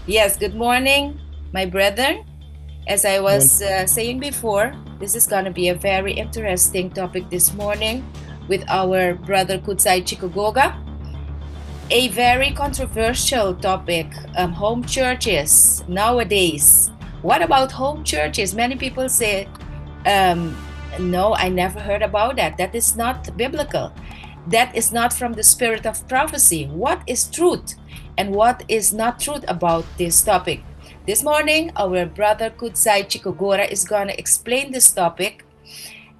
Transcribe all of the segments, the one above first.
Yes, good morning, my brethren. As I was saying before, this is going to be a very interesting topic this morning with our brother Kudzai Chikogoga. A very controversial topic, home churches nowadays. What about home churches? Many people say, "No, I never heard about that. That is not biblical. That is not from the spirit of prophecy." What is truth and what is not truth about this topic? This morning, our brother Kudzai Chikogora is going to explain this topic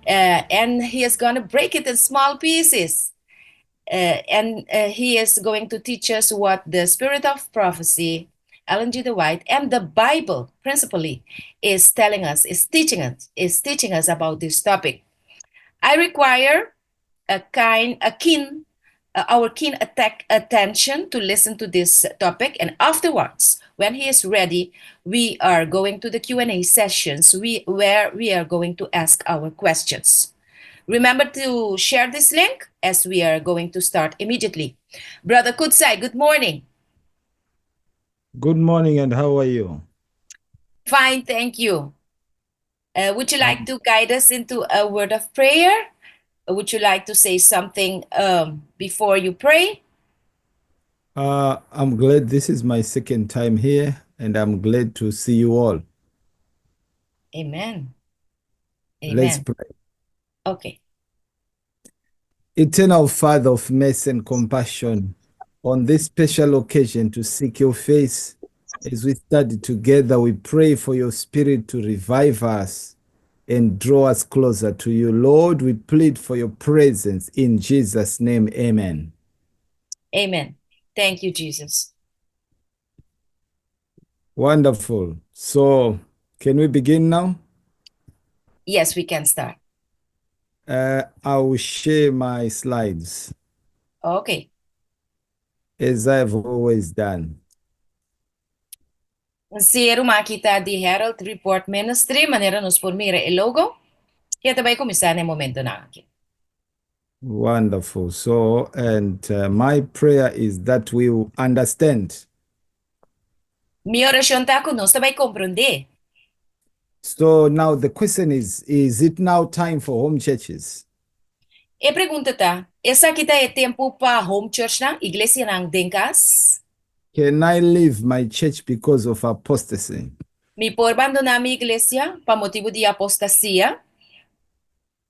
and he is going to break it in small pieces. And he is going to teach us what the spirit of prophecy, Ellen G. The White, and the Bible principally is telling us, is teaching us about this topic. I require a kind, a keen, our keen attention to listen to this topic, and afterwards, when he is ready, we are going to the Q&A sessions where we are going to ask our questions. Remember to share this link as we are going to start immediately. Brother Kudzai, good morning. Good morning, and how are you? Fine, thank you. Would you like to guide us into a word of prayer? Would you like to say something before you pray? I'm glad this is my second time here, and I'm glad to see you all. Amen. Let's Amen. Pray. Okay. Eternal Father of mercy and compassion, on this special occasion to seek your face as we study together, we pray for your spirit to revive us and draw us closer to you. Lord, we plead for your presence in Jesus' name. Amen. Amen. Thank you, Jesus. Wonderful. So, can we begin now? Yes, we can start. I will share my slides as I've always done. Si, ruman, aki ta di Herald Report Ministry, manera nos por mira e logo. I tambe kuminsá na e momentonan aki. Wonderful. So, and my prayer is that we will understand. Mi orashon ta ku nos tambe komprondé. So now the question is it now time for home churches? E pregunta ta, esaki ta e tempu pa home church nan, iglesianan den kas? Can I leave my church because of apostasy? Mi por bandoná mi iglesia pa motibu di apostasia?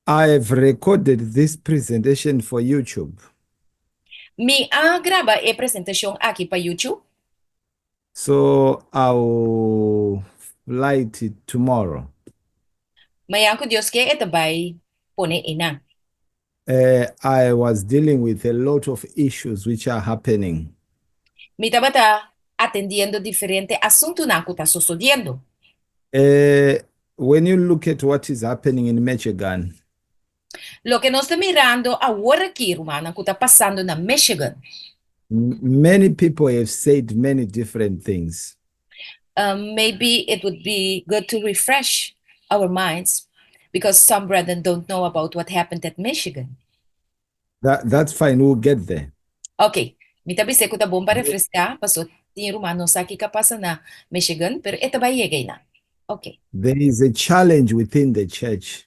I have recorded this presentation for YouTube. Mi a graba e presentashon aki pa YouTube. So I'll flight it tomorrow. Mañan ku Dios ke e ta bai pone einan. I was dealing with a lot of issues which are happening. Mi tabata atendiendo diferente asuntunan ku ta susediendo. When you look at what is happening in Michigan, Loke nos ta mirando awor aki, ruman, ku ta pasando na Michigan. Many people have said many different things. Maybe it would be good to refresh our minds because some brethren don't know about what happened at Michigan. That's fine, we'll get there. Ok, mi ta bisa ku ta bon pa refreská, paso tin ruman no sa kiko a pasa na Michigan, pero e ta bai yega einan. Ok. There is a challenge within the church.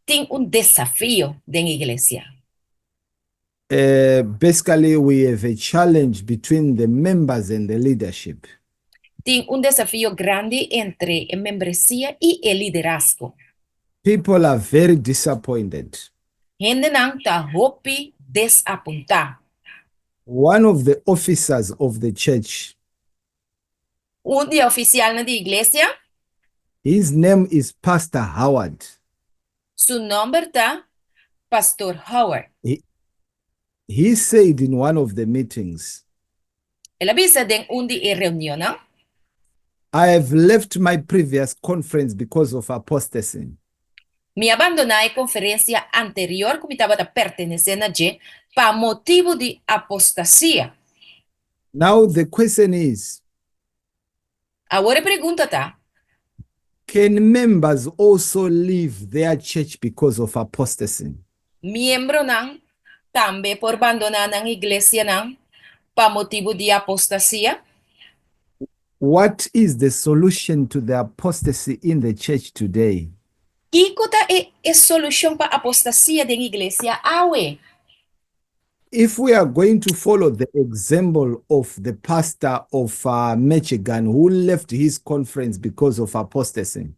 Tin un desafio den iglesia. Basically, we have a challenge between the members and the leadership. Tin un desafio grandi entre e membresia i e liderazgo. People are very disappointed. Hendenan ta hopi desapuntá. One of the officers of the church, Un di e ofisialnan di iglesia, his name is Pastor Howard. Su nòmber ta Pastor Howard. He said in one of the meetings, El a bisa den un di e reunionnan, "I have left my previous conference because of apostasy." "Mi a bandoná e konferensia anterior ku mi tabata pertenesé na dje pa motibu di apostasia." Now the question is, Awor e pregunta ta, can members also leave their church because of apostasy? Miembronan tambe por bandoná nan iglesianan pa motibu di apostasia? What is the solution to the apostasy in the church today? Kiko ta e solushon pa apostasia den iglesia awe? If we are going to follow the example of the pastor of Michigan who left his conference because of apostasy,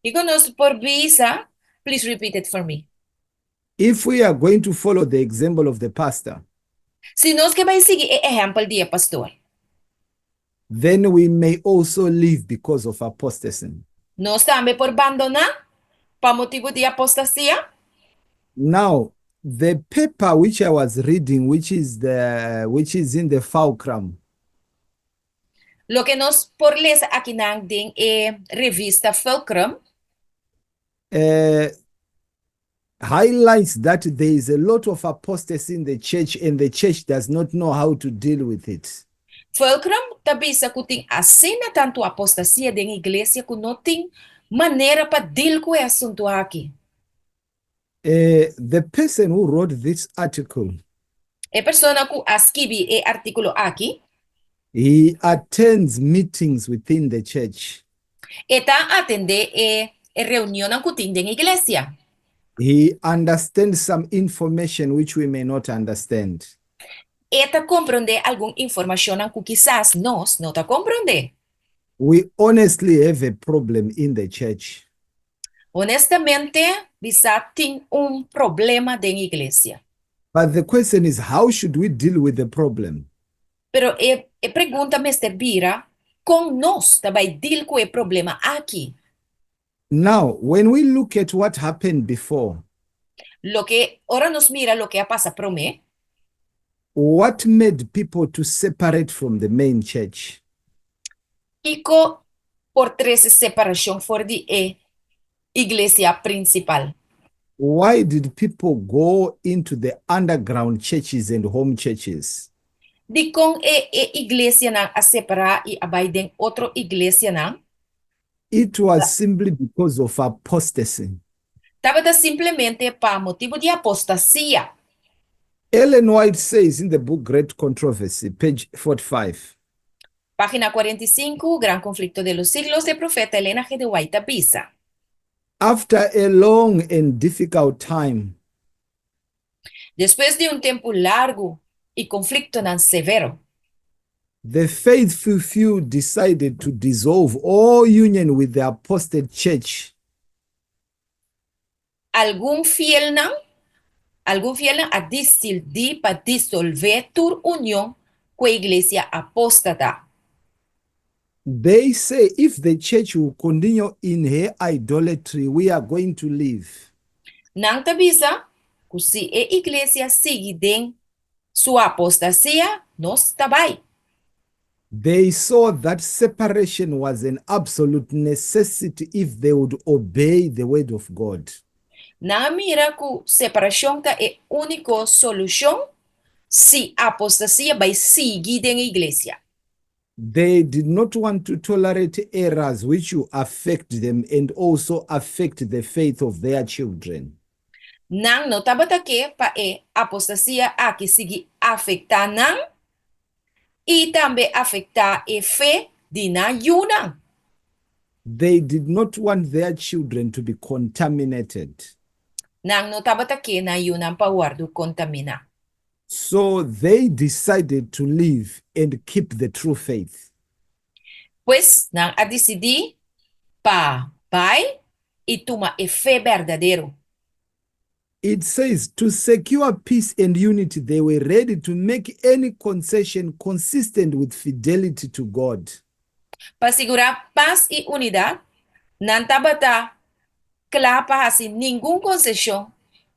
Kiko nos por bisa, please repeat it for me. If we are going to follow the example of the pastor, Si nos ke bai sigui e ehèmpel di e pastor, then we may also leave because of apostasy. Nos tambe por bandoná pa motibu di apostasia. Now, the paper which I was reading, which is in the Fulcrum, Loke nos por lesa akinan den e revista Fulcrum, highlights that there is a lot of apostasy in the church and the church does not know how to deal with it. Fulcrum ta bisa ku tin asina tantu apostasia den iglesia ku no tin manera pa deal ku e asuntu aki. The person who wrote this article, E persona ku a skibi e artíkulo aki, he attends meetings within the church. E ta atendé e reunionnan ku tin den iglesia. He understands some information which we may not understand. E ta komprondé algun informashon ku kisas nos no ta komprondé. We honestly have a problem in the church. Honestamente, bisa, tin un problema den iglesia. But the question is, how should we deal with the problem? Pero e pregunta mester bira, kon nos ta bai deal ku e problema aki? Now, when we look at what happened before, Loke, ora nos mira loke a pasa promé, what made people to separate from the main church? Kiko por trese separashon for di e iglesia prinsipal? Why did people go into the underground churches and home churches? Dikon e iglesianan a separá i a bai den otro iglesianan? It was simply because of apostasy. Tabata simplemente pa motibu di apostasia. Ellen White says in the book Great Controversy, page 45, Página 45, Gran Conflicto de los Siglos, e profeta Elena G. de White ta bisa: "After a long and difficult time, Despues di un tempu largu i konfliktonan severo, the faithful few decided to dissolve all union with the apostate church Algun fielnan a disidí pa disolvé tur union ku e iglesia apóstata. They say if the church will continue in her idolatry, we are going to leave. Nan ta bisa ku si e iglesia sigui den su apostasia, nos ta bai. They saw that separation was an absolute necessity if they would obey the word of God. Nan a mira ku separashon ta e úniko solushon si apostasia bai sigui den iglesia. They did not want to tolerate errors which will affect them and also affect the faith of their children. Nan no tabata ke pa e apostasia aki sigui afektá nan i tambe afektá e fe di nan yunan. They did not want their children to be contaminated. Nan no tabata ke nan yunan pa wòrdu kontaminá. So they decided to leave and keep the true faith. Pues nan a disidí pa bai i tuma e fe berdadero. It says to secure peace and unity, they were ready to make any concession consistent with fidelity to God. Pa sigurá pas i unidat, nan tabata kla pa hasi ningun konseshon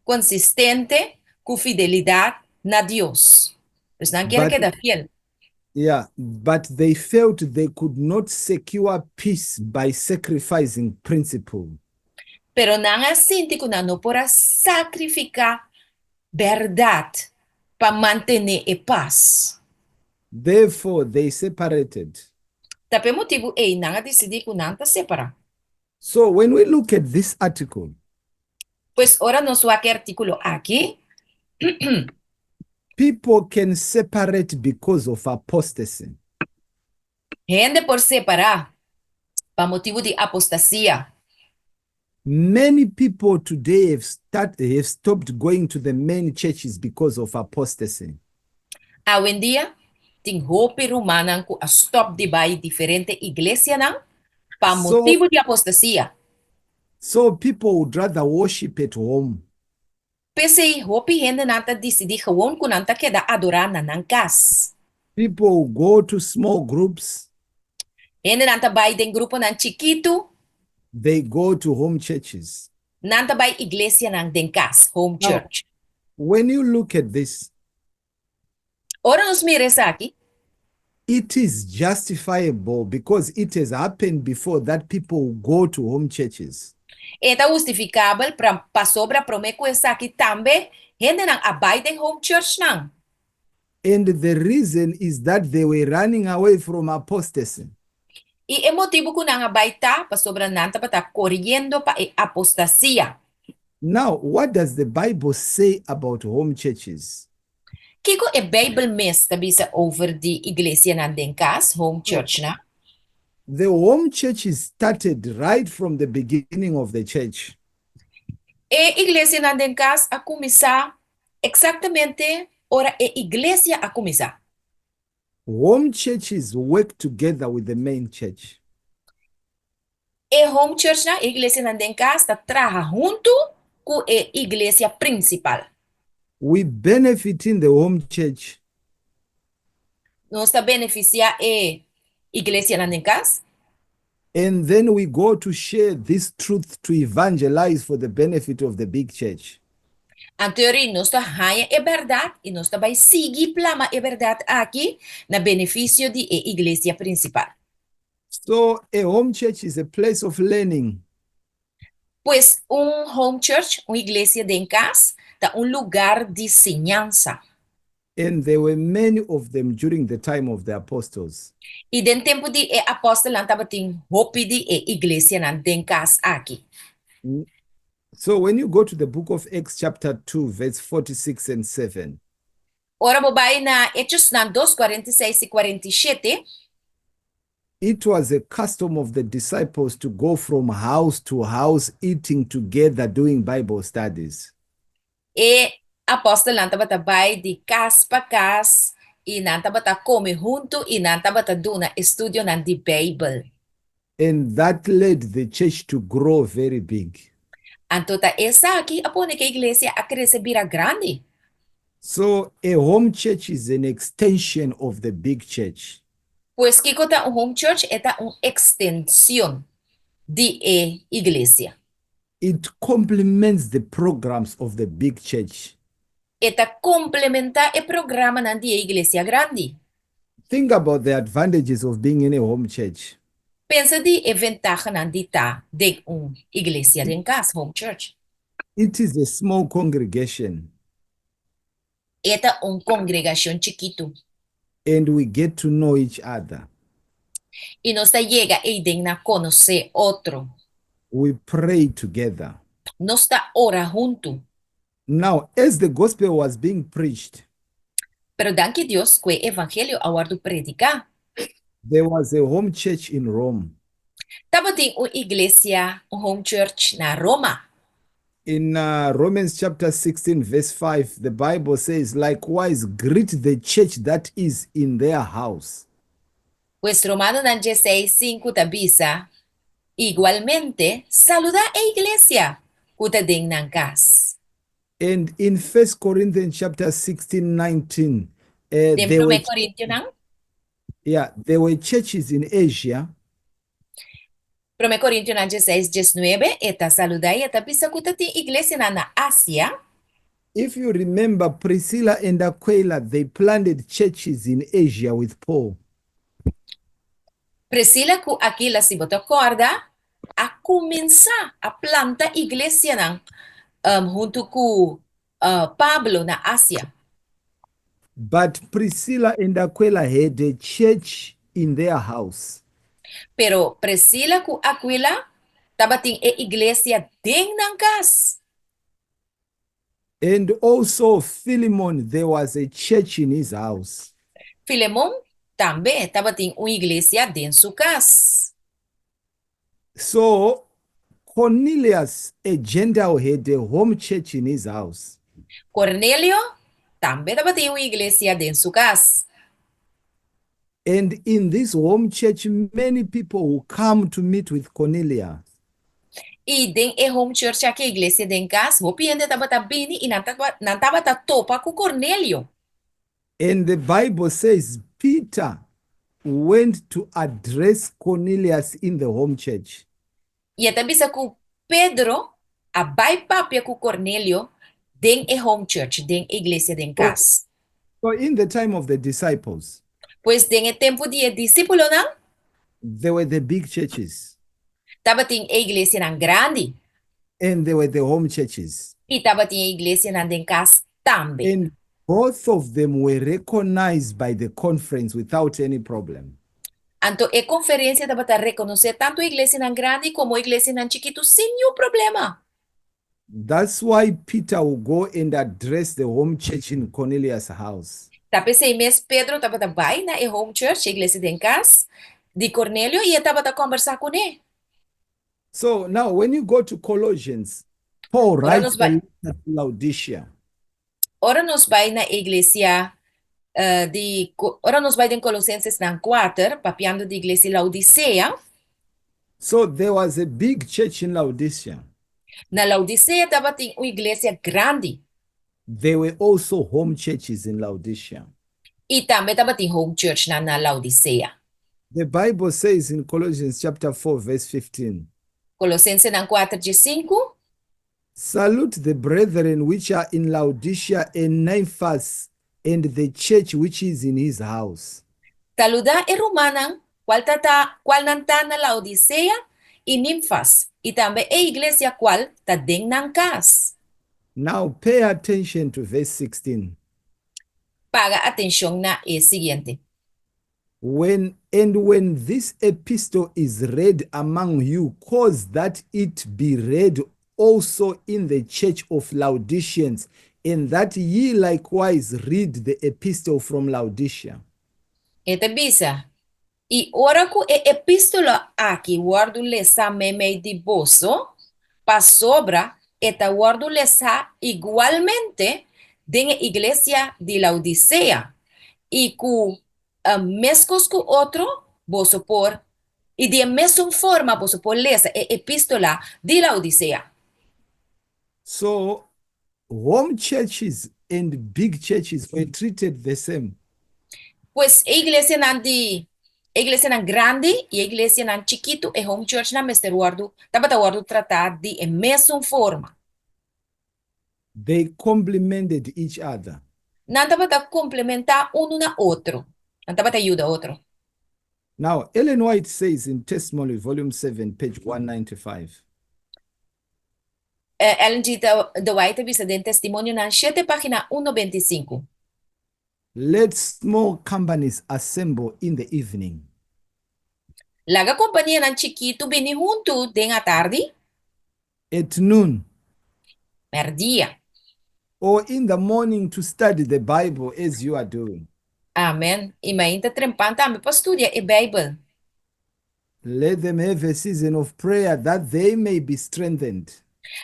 konsistente ku fidelidat na Dios. Pues nan kier keda fiel. Yeah, but they felt they could not secure peace by sacrificing principle. Pero nan a sinti ku nan no por a sakrifiká bèrdat pa mantené e pas. Therefore, they separated. Ta p'e motibu ei nan a disidí ku nan ta separá. So when we look at this article, Pues ora nos wak e artíkulo aki, people can separate because of apostasy. Hende por separá pa motibu di apostasia. Many people today have stopped going to the main churches because of apostasy. Awendia, tin hopi rumannan ku a stòp di bai diferente iglesianan pa motibu di apostasia. So people would rather worship at home. P'esei, hopi hendenan ta disidí gewoon ku nan ta keda adorá na nan kas. People go to small groups. Hendenan ta bai den gruponan chikitu. They go to home churches. Nan ta bai iglesianan den kas, home Now, church. when you look at this, Ora nos mira esaki, it is justifiable because it has happened before that people go to home churches. E ta hustifikabel pasobra promé ku esaki tambe hendenan a bai den home churchnan. And the reason is that they were running away from apostasy. I e motibu ku nan a bai ta pasobra nan tabata koriendo pa e apostasia. Now, what does the Bible say about home churches? Kiko e Beibel mes ta bisa over di iglesianan den kas, home churchnan? The home churches started right from the beginning of the church. E iglesianan den kas a kuminsá eksaktamente ora e iglesia a kuminsá. Home churches work together with the main church. E home churchnan, e iglesianan den kas, ta traha huntu ku e iglesia prinsipal. We benefit in the home church. Nos ta benefisiá e iglesianan den kas. And then we go to share this truth to evangelize for the benefit of the big church. Anto nos ta haña e bèrdat i nos ta bai sigui plama e bèrdat aki na benefisio di e iglesia prinsipal. So a home church is a place of learning. Pues un home church, un iglesia den kas, ta un lugá di siñansa. And there were many of them during the time of the apostles. I den tempu di e apòstelnan tabatin hopi di e iglesianan den kas aki. So when you go to the book of Acts chapter 2 verse 46 and 7, Ora bo bai na Echonan 2, 46 i 47, it was a custom of the disciples to go from house to house, eating together, doing Bible studies. E apòstelnan tabata bai di kas pa kas i nan tabata kome huntu i nan tabata duna estudionan di Beibel. And that led the church to grow very big. Anto ta esaki a pone ku e iglesia a krese bira grandi. So a home church is an extension of the big church. Pues kiko ta un home church? E ta un ekstenshon di e iglesia. It complements the programs of the big church. E ta komplementá e programanan di e iglesia grandi. Think about the advantages of being in a home church. Pensa di e ventahanan di ta den un iglesia den kas, home church. It is a small congregation E ta un kongregashon chikitu. And we get to know each other. I nos ta yega eiden na konosé otro. We pray together. Nos ta ora huntu. Now, as the gospel was being preached, Pero danki Dios ku e evangelio a wòrdu prediká, there was a home church in Rome. tabatin un iglesia, un home church na Roma. In Romans chapter 16, verse 5, the Bible says, "Likewise, greet the church that is in their house." Pues Romanonan 16, 5 ta bisa, "Igualmente, saludá e iglesia ku ta den nan kas." And in 1 Corinthians chapter 16, 19, Den there were, 1 Korintionan, yeah, there were churches in Asia 1 Korintionan 16, 19, e ta saludá i e ta bisa ku tabatin iglesianan na Asia. If you remember, Priscilla and Aquila, they planted churches in Asia with Paul. Priscila ku Aquila, si bo ta kòrda, a kuminsá a planta iglesianan huntu ku Pablo na Asia. But Priscilla and Aquila had a church in their house. Pero Priscila ku Aquila tabatin e iglesia den nan kas. And also Philemon, there was a church in his house. Filemon Tambe tabatin un iglesia den su kas. So Cornelius, a Gentile, had a home church in his house. Cornelio tambe tabatin un iglesia den su kas. And in this home church, many people who come to meet with Cornelius. I den e home church aki, iglesia den kas, hopi hende tabata bini i nan tabata topa ku Cornelio. And the Bible says Peter went to address Cornelius in the home church. I e ta bisa ku Pedro a bai papia ku Cornelio den e home church, den iglesia den kas. So in the time of the disciples, Pues den e tempu di e disipelnan, there were the big churches tabatin e iglesianan grandi and there were the home churches. I tabatin e iglesianan den kas tambe. And both of them were recognized by the conference without any problem. Anto e konferensia tabata rekonosé tantu iglesianan grandi komo iglesianan chikitu sin ningun problema. That's why Peter will go and address the home church in Cornelius' house. Ta p'esei mes Pedro tabata bai na e home church, iglesia den kas di Cornelio, i e tabata kombersá kuné. So now, when you go to Colossians, Paul Ora writes nos a bai, letter to Laodicea. Ora nos bai na iglesia ora nos bai den Kolosensenan 4, papiando di iglesia Laodisea. So there was a big church in Laodicea. Na Laodisea tabatin un iglesia grandi. There were also home churches in Laodicea. I tambe tabatin home church na Laodisea. The Bible says in Colossians chapter 4, verse 15, Kolosensenan 4, 5. "Salute the brethren which are in Laodicea and Nymphas and the church which is in his house." Saludá e rumannan, kualnan ta na Laodisea i Nimfas, i tambe e iglesia kual ta den nan kas. Now pay attention to verse 16. Paga atenshon na e siguiente. When this epistle is read among you, cause that it be read also in the church of Laodiceans, and that ye likewise read the epistle from Laodicea. E ta bisa: I ora ku e epístola aki wòrdu lesá meimei di boso, pasobra e ta wòrdu lesá igualmente den iglesia di Laodisea. I ku meskos ku otro, boso por, i di mesun forma boso por lesa e epístola di Laodisea. So home churches and big churches were treated the same. Pues iglesianan grandi i iglesianan chikitu e home churchnan mester wòrdu, tabata wòrdu tratá di e mesun forma. They complemented each other. Nan tabata komplementá un na otro. Nan tabata yuda otro. Now, Ellen White says in Testimony, Volume 7, page 195, Ellen G. de White bisa den Testimonionan 7, página 195. "Let small companies assemble in the evening Laga kompanianan chikitu bini huntu den atardi, at noon mèrdia, or in the morning to study the Bible as you are doing. Amen. I mainta trempan tambe pa studia e Beibel. Let them have a season of prayer that they may be strengthened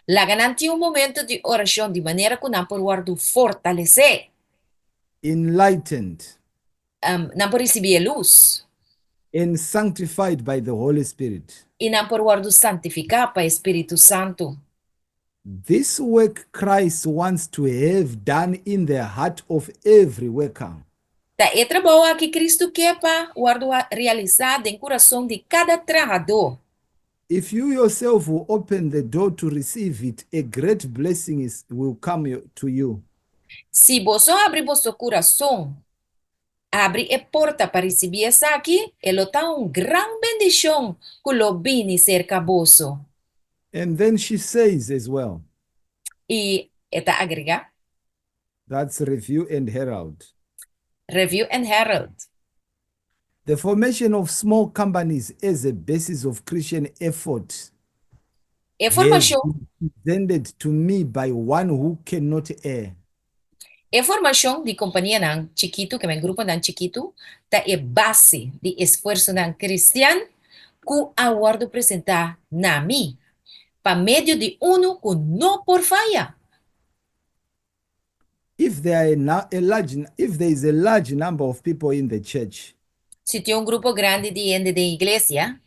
Laga nan tin un momento di orashon di manera ku nan por wòrdu fortalesé, enlightened, Nan por risibí lus and sanctified by the Holy Spirit. I nan por wòrdu santifiká pa Spiritu Santu. This work Christ wants to have done in the heart of every worker. Ta e trabou aki Kristu ke pa wòrdu realisá den kurason di kada trahadó. If you yourself will open the door to receive it, a great blessing will come to you. Si bo habri bo kurason, habri e porta pa risibí esaki, e lo ta un gran bendishon ku lo bini serka boso. And then she says as well, I e ta agregá, that's Review and Herald, Review and Herald. "The formation of small companies as a basis of Christian effort E has formashon been presented to me by one who cannot err. E formashon di kompanianan chikitu, ke men gruponan chikitu, ta e base di esfuersonan kristian ku a wòrdu presentá na mi pa medio di unu ku no por faya. If there is a large number of people in the church, Si tin un grupo grandi di hende den iglesia,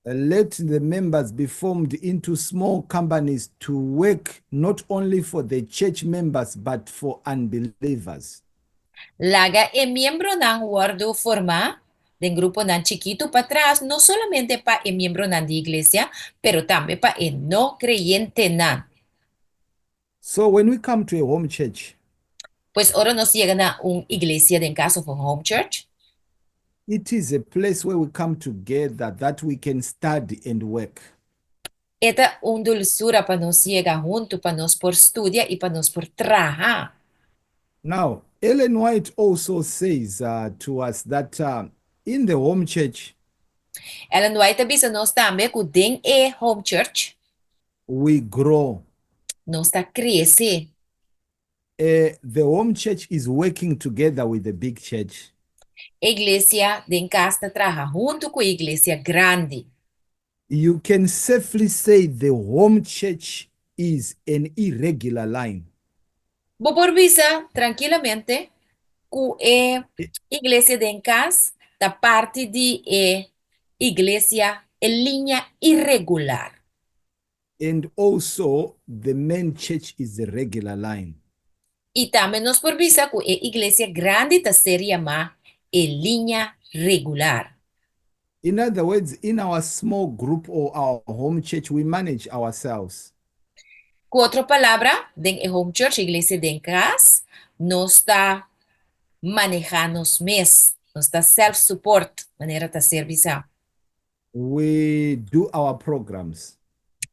let the members be formed into small companies to work not only for the church members but for unbelievers. Laga e miembronan wòrdu formá den gruponan chikitu pa traha no solamente pa e miembronan di iglesia, pero tambe pa e no kreyentenan. So when we come to a home church, Pues ora nos yega na un iglesia den kas òf un home church, it is a place where we come together that we can study and work. E ta un dulsura pa nos yega huntu, pa nos por studia i pa nos por traha. Now, Ellen White also says to us that in the home church, Ellen White ta bisa nos tambe ku den e home church, we grow. Nos ta krese. The home church is working together with the big church. Iglesia den kas ta traha huntu ku iglesia grandi. You can safely say the home church is an irregular line. Bo por bisa trankilamente ku e iglesia den kas ta parti di e iglesia e liña iregular. And also the main church is the regular line. I tambe nos por bisa ku e iglesia grandi ta ser yamá e liña regular. In other words, in our small group or our home church, we manage ourselves. Ku otro palabra, den e home church, iglesia den kas, nos ta manehá nos mes, nos ta self-support, manera ta ser bisá. We do our programs.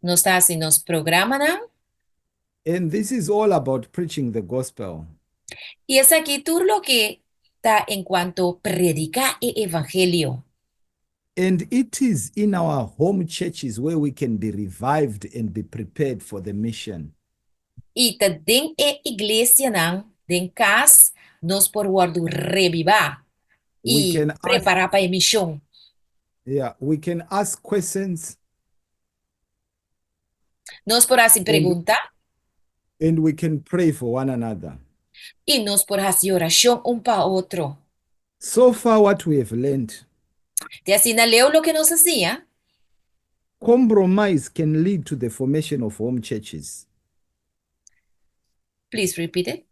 Nos ta hasi nos programanan. And this is all about preaching the gospel. I esaki tur loke ta enkuanto prediká e evangelio. And it is in our home churches where we can be revived and be prepared for the mission. I ta den e iglesianan den kas nos por wòrdu rebibá We i can ask, prepará pa e mishon. Yeah, we can ask questions Nos por hasi pregunta and we can pray for one another. I nos por hasi orashon un pa otro. So far, what we have learned, Te asina leu loke nos a siña, compromise can lead to the formation of home churches. Please repeat it.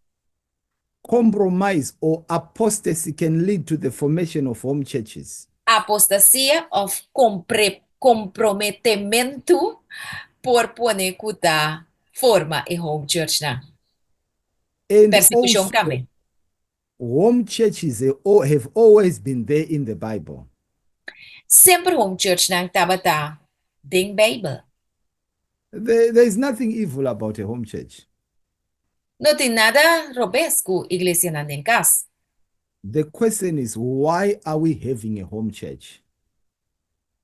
Compromise or apostasy can lead to the formation of home churches. Apostasia òf komprometementu por pone ku ta forma e home church nan. And Persekushon also, tambe. Home churches have always been there in the Bible. Semper home church nan tabata den Beibel. There is nothing evil about a home church. No tin nada robes ku iglesianan den kas. The question is, why are we having a home church?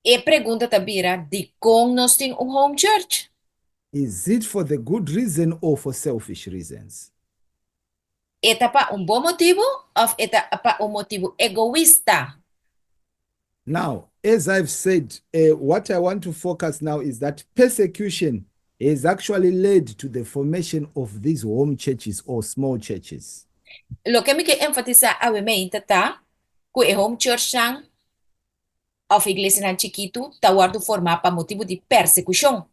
E pregunta ta bira, dikon nos tin un home church? Is it for the good reason or for selfish reasons? E ta pa un bon motibu òf e ta pa un motibu egoista? Now, as I've said, what I want to focus now is that persecution has actually led to the formation of these home churches or small churches. Loke mi ke enfatisá awe mainta ta ku e home church nan òf iglesianan chikitu ta wòrdu formá pa motibu di persekushon.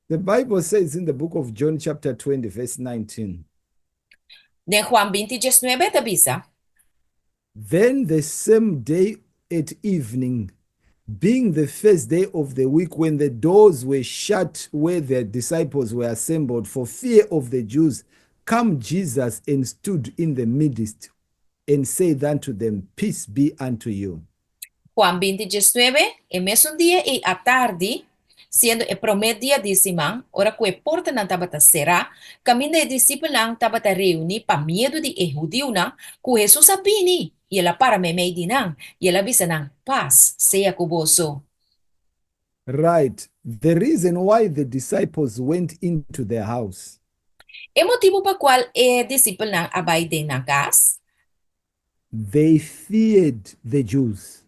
The Bible says in the book of John, chapter 20, verse 19. Den Juan 20, 19 ta bisa, Then the same day at evening, being the first day of the week, when the doors were shut where the disciples were assembled for fear of the Jews, come Jesus and stood in the midst and said unto them, "Peace be unto you." Juan 20, 19, e mesun dia ei atardi, siendo e promé dia di siman, ora ku e portanan tabata será, kaminda e disipelnan tabata reuní pa miedu di e hudiunan, ku Hesus a bini, i el a para meimei di nan, i el a bisa nan, "Pas sea ku boso." Right. The reason why the disciples went into the house E motibu pa kual e disipelnan a bai den nan kas? They feared the Jews.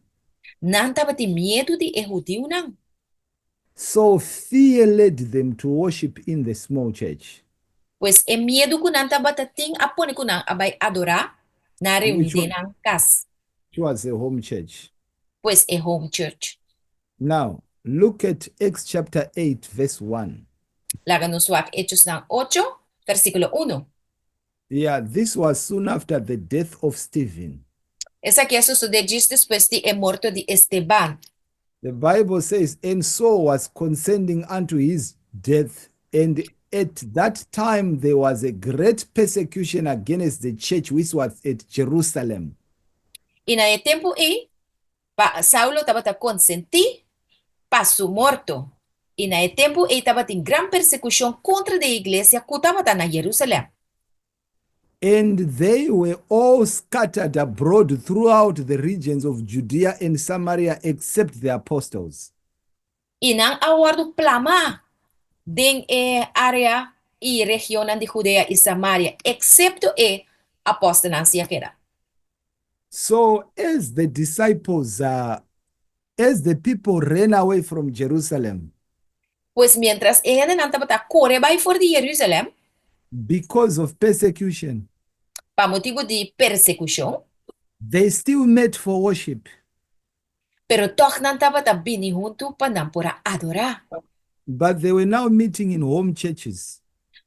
Nan tabatin miedu di e hudiunan. So fear led them to worship in the small church. Pues e miedu ku nan tabatin a pone ku nan a bai adorá na reuní Which den nan kas. Was a home church. Pues e home church. Now, look at Acts chapter 8, verse 1. Laga nos wak Echonan 8, versíkulo 1. Yeah, this was soon after the death of Stephen. Esaki a sosodé djis despues di e morto di Esteban. The Bible says, "And Saul was consenting unto his death, and at that time there was a great persecution against the church which was at Jerusalem." I na e tempu ei, pa Saulo tabata konsentí pa su morto. I na e tempu ei tabatin gran persekushon kontra di e iglesia ku tabata na Jerusalèm. And they were all scattered abroad throughout the regions of Judea and Samaria, except the apostles. I nan a wòrdu plamá den e área i regionnan di Judea i Samaria, eksepto e apòstelnan sí a keda. So as the disciples, as the people ran away from Jerusalem Pues miéntras e hendenan tabata kore bai for di Jerusalèm because of persecution, pa motibu di persekushon, they still met for worship. Pero tòg nan tabata bini huntu pa nan por a adorá. But they were now meeting in home churches.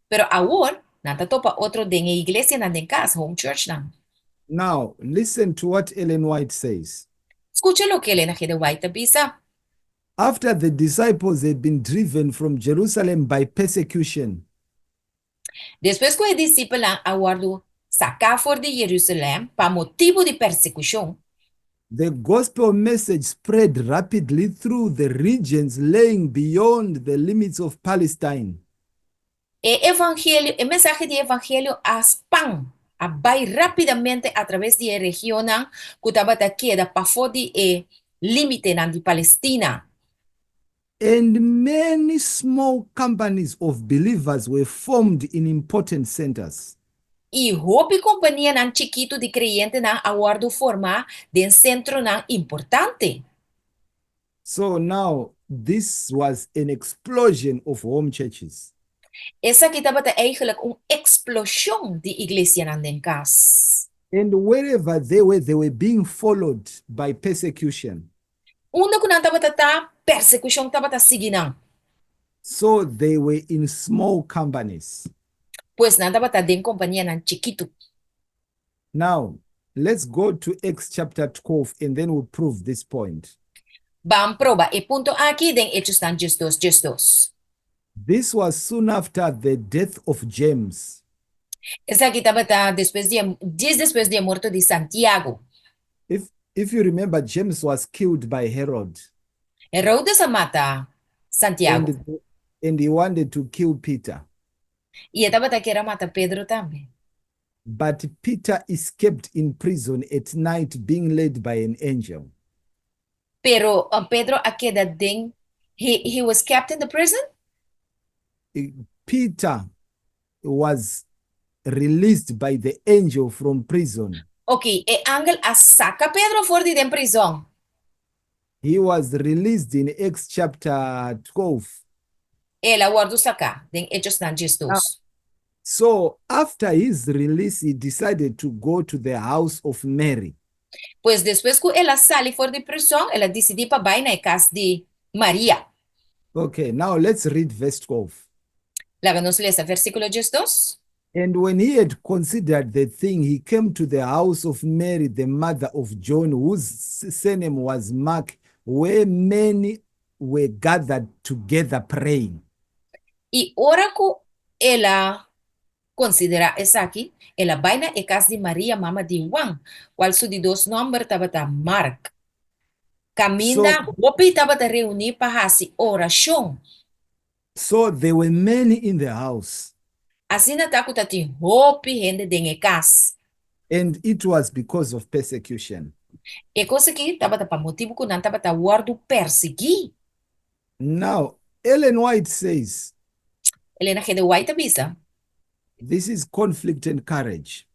Pero awor, nan ta topa otro den e iglesianan den kas, home churchnan. Now, listen to what Ellen White says. Skucha loke Elena G. de White ta bisa. After the disciples had been driven from Jerusalem by persecution, Despues ku e disipelnan a wòrdu saká for di Jerusalèm pa motibu di persekushon, the gospel message spread rapidly through the regions laying beyond the limits of Palestine. E evangelio, e mensahe di evangelio a span, a bai rápidamente atraves di e regionnan ku tabata keda pafó di e límitenan di Palestina. And many small companies of believers were formed in important centers. I hopi kompanianan chikitu di kreyentenan a wòrdu formá den sentronan importante. So now this was an explosion of home churches. Esaki tabata eigenlijk un eksploshon di iglesianan den kas. And wherever they were being followed by persecution. Unda ku nan tabata ta, persekushon tabata sigui nan. So they were in small companies. Pues nan tabata den kompanianan chikitu. Now, let's go to Acts chapter 12 and then we'll prove this point. Ban proba e punto aki den Echonan 12, 12. This was soon after the death of James. Esaki tabata djis despues di morto di Santiago. If you remember, James was killed by Herod. Herodes a mata Santiago. And he wanted to kill Peter. I e tabata ke a mata Pedro tambe. But Peter escaped in prison at night, being led by an angel. Pero Pedro a keda den, he was kept in the prison? Peter was released by the angel from prison. Ok, e angel a saka Pedro for di den prizòn. He was released in Acts chapter 12. El a wòrdu saká den Echonan 12. So after his release, he decided to go to the house of Mary. Pues despues ku el a sali for di prizòn, el a disidí pa bai na kas di Maria. Okay, now let's read verse 12. Laga nos lesa versíkulo 12. And when he had considered the thing, he came to the house of Mary, the mother of John, whose surname was Mark, where many were gathered together praying. I ora ku el a konsiderá esaki, el a bai na e kas di Maria, mama di Juan, kual su di dos nòmber tabata Mark. Kaminda hopi tabata reuní pa hasi orashon. So there were many in the house. Asina ta ku tabatin hopi hende den e kas. And it was because of persecution. E kos aki tabata pa motibu ku nan tabata wòrdu persiguí. Now, Ellen White says, Elena G. de White a bisa, This is Conflict and Courage.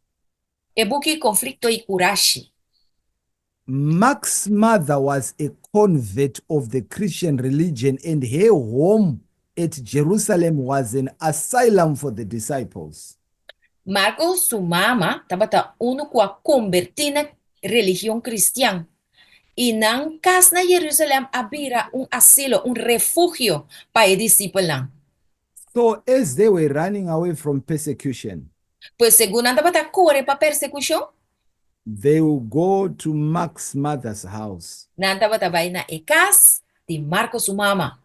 E buki Konflikto i Kurashi. Mark's mother was a convert of the Christian religion, and her home at Jerusalem was an asylum for the disciples. Marko su mama tabata unu ku a kombertí na religion kristian, i nan kas na Yerusalèm a bira un asilo, un refugio pa e disipelnan. So, as they were running away from persecution, Pues segun nan tabata kore pa persekushon, they will go to Mark's mother's house nan tabata bai na e kas di Marko su mama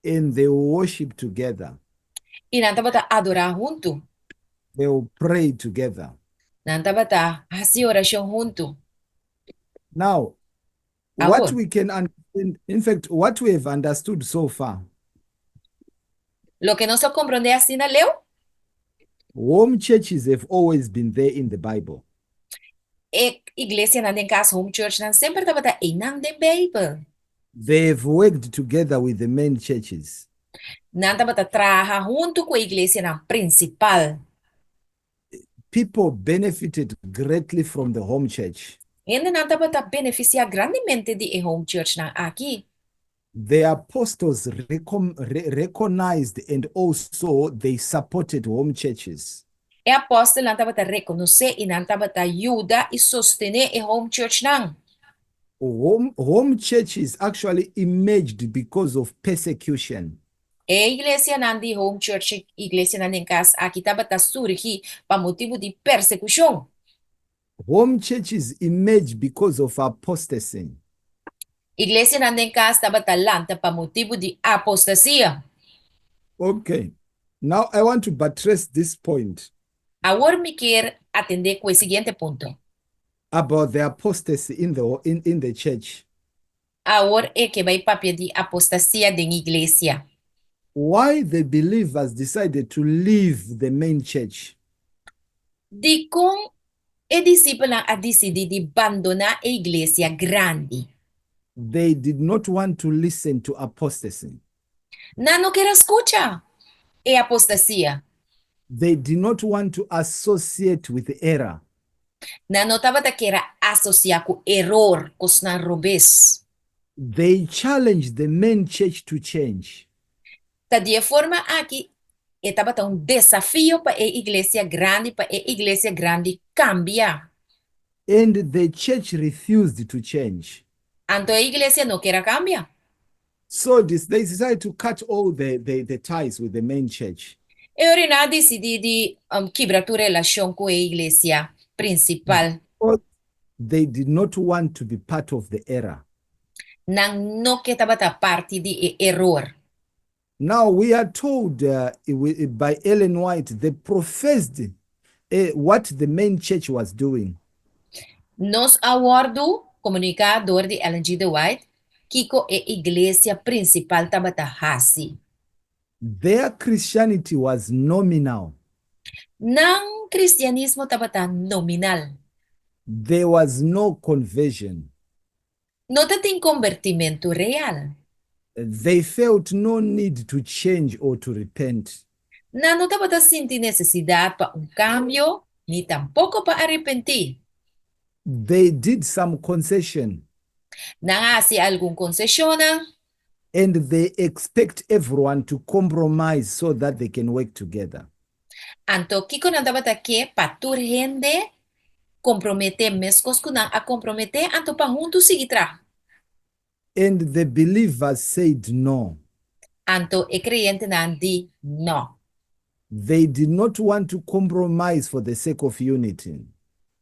and they will worship together. I nan tabata adorá huntu. They will pray together. Nan tabata hasi orashon huntu. Now, what Awor, we can understand, in fact, what we have understood so far, loke nos a komprondé asina leu, home churches have always been there in the Bible. E iglesianan den kas, home churchnan, semper tabata einan den Beibel. They have worked together with the main churches. Nan tabata traha huntu ku e iglesianan prinsipal. People benefited greatly from the home church. Hendenan tabata benefisiá grandemente di e home churchnan aki. The apostles recognized and also they supported home churches. E apòstelnan tabata rekonosé i nan tabata yuda i sostené e home churchnan. Home churches actually emerged because of persecution. E iglesianan di home church, iglesianan den kas aki tabata surgi pa motibu di persekushon. Home churches emerged because of apostasy. Iglesianan den kas tabata lanta pa motibu di apostasia. Okay. Now I want to buttress this point Awor mi kier atendé ku e siguiente punto. About the apostasy in the church. Awor e ke bai papia di apostasia den iglesia. Why the believers decided to leave the main church. Dikon e disipelnan a disidí di bandoná e iglesia grandi? They did not want to listen to apostasy. Nan no kier a skucha e apostasia. They did not want to associate with error. Nan no tabata kier a asosiá ku eror, kosnan robes. They challenged the main church to change. Ta di e forma aki, e tabata un desafio pa e iglesia grandi, pa e iglesia grandi kambia. And the church refused to change. Anto e iglesia no kier a kambia. So they decided to cut all the ties with the main church. E ora nan a disidí di kibra tur relashon ku e iglesia prinsipal. Because they did not want to be part of the error. Nan no ke tabata parti di e eror. Now we are told by Ellen White, they professed what the main church was doing. Nos a wòrdu komuniká dor di Ellen G. De White, kiko e iglesia prinsipal tabata hasi. Their Christianity was nominal. Nan kristianismo tabata nominal. There was no conversion. No tabatin kombertimentu real. They felt no need to change or to repent. Nan no tabata sinti nesesidat pa un kambio, ni tampoko pa arepentí. They did some concession Nan a hasi algun konseshon and they expect everyone to compromise so that they can work together. Anto kiko nan tabata ke pa tur hende komprometé meskos ku nan a komprometé anto pa huntu sigui traha. And the believers said no. Anto e kreyentenan di no. They did not want to compromise for the sake of unity.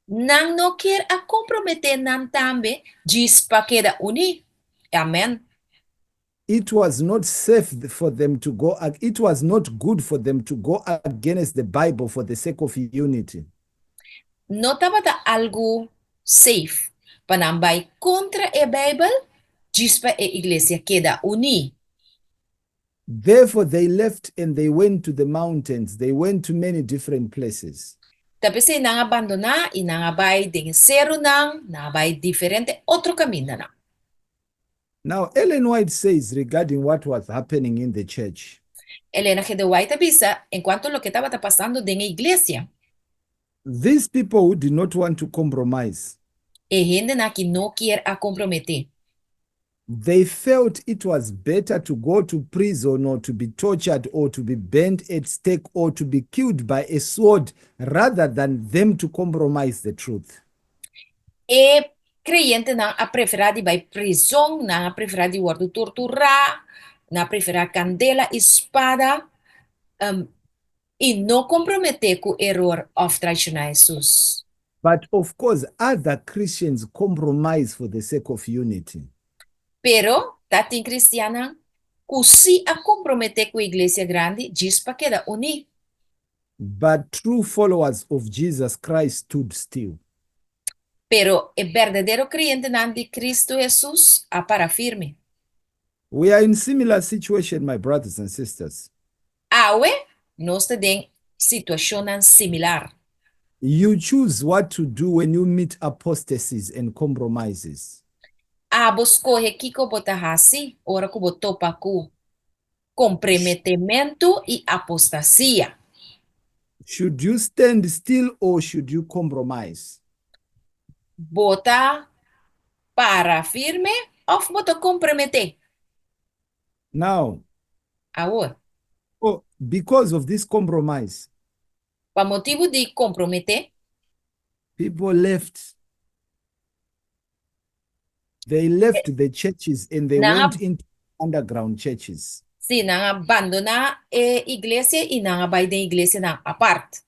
Nan no kier a komprometé nan tambe djis pa keda uní. Amen. It was not safe for them to go, it was not good for them to go against the Bible for the sake of unity. No tabata algu safe pa nan bai kontra e Beibel djis pa e iglesia keda uní. Therefore, they left and they went to the mountains. They went to many different places. Ta p'esei nan a bandoná i nan a bai den serunan, nan a bai diferente otro kamindanan. Now, Ellen White says regarding what was happening in the church. Elena G. de White a bisa enkuanto loke tabata pasando den e iglesia. These people who did not want to compromise, E hendenan ku no kier a komprometé, they felt it was better to go to prison or to be tortured or to be burned at stake or to be killed by a sword rather than them to compromise the truth. E kreyentenan a preferá di bai prizòn, nan a preferá di wòrdu torturá, nan a preferá kandela i spada, i no komprometé ku eror òf traishoná Hesus. But of course, other Christians compromise for the sake of unity. Pero tatin kristiannan ku sí a komprometé ku iglesia grandi djis pa keda uní. But true followers of Jesus Christ stood still. Pero e berdadero kreyentenan di Kristu Hesus a para firme. We are in similar situation, my brothers and sisters. Awe, nos ta den situashonnan similar. You choose what to do when you meet apostasies and compromises. Abo skohe kiko bo ta hasi ora ku bo topa ku komprometementu i apostasia. Should you stand still or should you compromise? Bo ta para firme òf bo ta komprometé? Now, Awor, oh, because of this compromise, pa motibu di komprometé, people left. They left the churches and they went into underground churches. Sí, nan a bandoná e iglesia i nan a bai den iglesianan apart.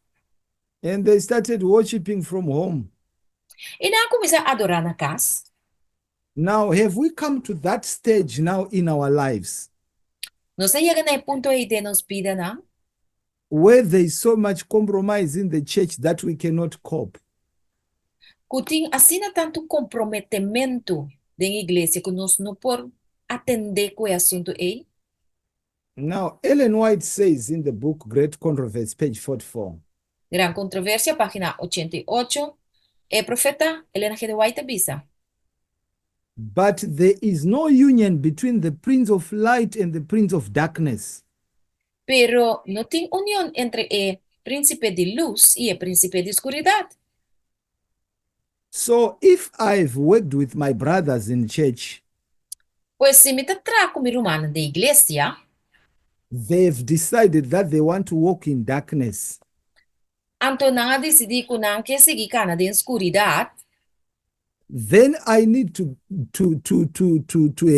And they started worshiping from home. I nan a kuminsá adorá na kas. Now, have we come to that stage now in our lives Nos a yega na e punto ei den nos bidanan, where there is so much compromise in the church that we cannot cope? Ku tin asina tantu komprometementu den iglesia ku nos no por atendé ku e asuntu ei? Now, Ellen White says in the book Great Controversy, page 44, Gran Kontroversia, página 88, e profeta Elena G. de White ta bisa. "But there is no union between the Prince of Light and the Prince of Darkness. Pero no tin union entre e Prínsipe di Lus i e Prínsipe di Skuridat. So if I've worked with my brothers in church, Pues si mi ta traha ku mi rumannan den iglesia, they've decided that they want to walk in darkness, anto nan a disidí ku nan ke sigui kana den skuridat, then I need to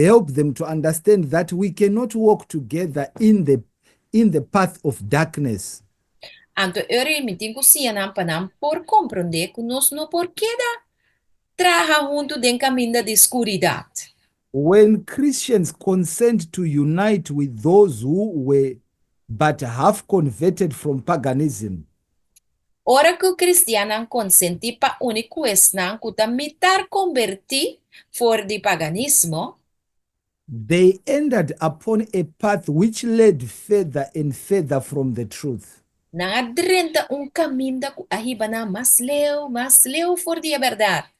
help them to understand that we cannot walk together in the path of darkness. Anto ora mi tin ku siña nan pa nan por komprondé ku nos no por keda traha huntu den kaminda di skuridat. When Christians consent to unite with those who were but half converted from paganism, Ora ku kristiannan konsentí pa uni ku esnan ku ta mitar kombertí for di paganismo, they entered upon a path which led further and further from the truth. Nan a drenta un kaminda ku a hiba nan mas leu for di e bèrdat.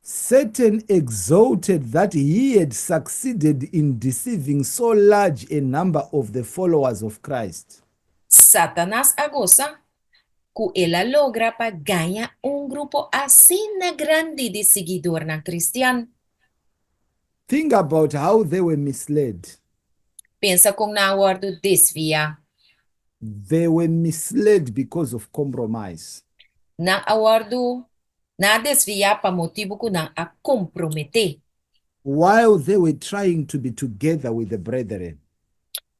Satan exulted that he had succeeded in deceiving so large a number of the followers of Christ. Satanas a gosa ku el a logra pa gaña un grupo asina grandi di siguidónan kristian. Think about how they were misled. Pensa kon nan a wòrdu desviá. They were misled because of compromise. Nan a wòrdu nan a desviá pa motibu ku nan a komprometé. While they were trying to be together with the brethren.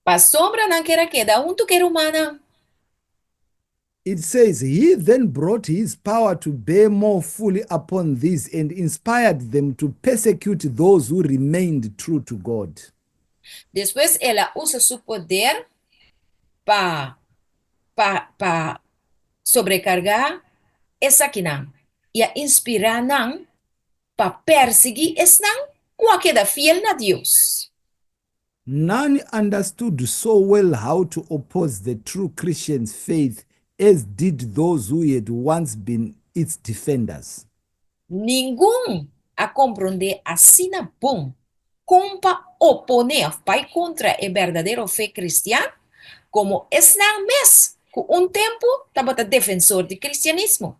Pasobra nan ker a keda huntu ku rumannan. It says, "He then brought his power to bear more fully upon these and inspired them to persecute those who remained true to God." Despues el a usa su poder pa sobrekargá esakinan i a inspirá nan pa persiguí esnan ku a keda fiel na Dios. None understood so well how to oppose the true Christian's faith as did those who had once been its defenders. Ningun a komprondé asina bon. Kon pa oponé òf bai kontra e berdadero fe kristian, komo esnan mes ku un tempu tabata defensor di kristianismo.